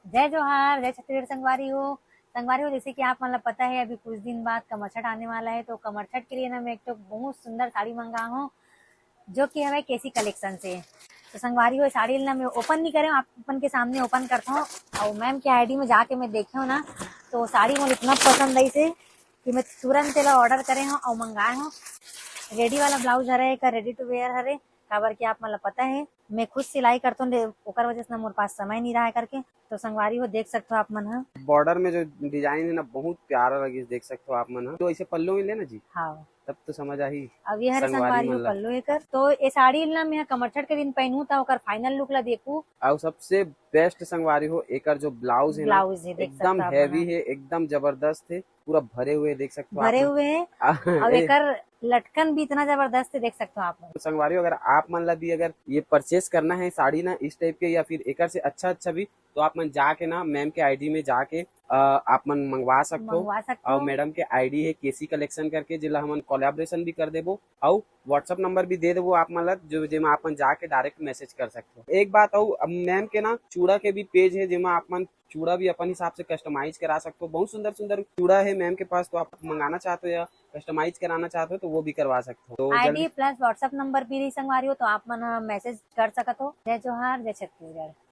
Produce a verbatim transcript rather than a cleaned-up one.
जय जोहार, जय छत्तीसगढ़ संगवारी हो। संगवारी हो, जैसे कि आप मन ला पता है, अभी कुछ दिन बाद कमरछठ आने वाला है, तो कमरछठ के लिए ना मैं एक ठो बहुत सुंदर साड़ी मंगा हूँ, जो कि हवे केसी कलेक्शन से। तो संगवारी हो, साड़ी ला मैं ओपन नहीं करे हूँ, आप मन के सामने ओपन करता हूँ। और मैम के आईडी में जाके मैं देखे हूँ ना, तो साड़ी मोला इतना पसंद आई से कि मैं तुरंत एला ऑर्डर करे हूँ और मंगाए हूँ। रेडी वाला ब्लाउज हरे, एकर रेडी टू वेयर हरे, काबर कि आप मन ला पता है मैं खुद सिलाई करथों, ले ओकर वजह से ना मोर पास समय नहीं रहा है करके। तो संगवारी हो, देख सकते हो आप मन ह। बॉर्डर में जो डिजाइन है ना, बहुत प्यारा लगिस, देख सकते हो आप मन ह। तो ऐसे पल्लू में लेना जी, हाँ। तब तो समझ आही अब ये हरे संगवारी संगवारी हो मन ला। पल्लू एकर। तो ये साड़ी ला मैं कमरछठ के दिन पहनू, त ओकर फाइनल लुक ला देखू। और सबसे बेस्ट संगवारी हो, एकर जो ब्लाउज है ना, ब्लाउज है, देख एकदम सकते हो आप हैवी मन ह। है, एकदम जबरदस्त है, पूरा भरे हुए देख सकते हो आप भरे मन। हुए हैं। आ, और ए- एकर लटकन भी इतना जबरदस्त है, देख सकते हो आप मन। तो संगवारी हो, अगर आप मन ला भी अगर ये परचेस करना है साड़ी ना इस टाइप के या फिर एकर से अच्छा अच्छा भी, तो आप मन जाके ना मैम के आईडी में जाके अ, आप मन मंगवा सकते हो। मंगवा सकते और हो। मैडम के आईडी है केसी कलेक्शन करके, जेला हमन कोलैबोरेशन भी कर देबो और WhatsApp नंबर भी दे देबो आप मन ला, जो जेमा आप मन जाके डायरेक्ट मैसेज कर सकते हो। एक बात और, अब मैम के ना चूड़ा के भी पेज है, जेमा आप मन चूड़ा भी अपन हिसाब से कस्टमाइज करा सकते हो। बहुत सुंदर सुंदर चूड़ा है मैम के पास, तो आप मंगाना चाहते हो या कस्टमाइज कराना चाहते हो तो वो भी करवा सकते हो। तो आईडी जल्दी प्लस WhatsApp नंबर भी रही संगवारी हो, तो आप मन मैसेज कर सकत हो। जय जोहार, जय छत्तीसगढ़।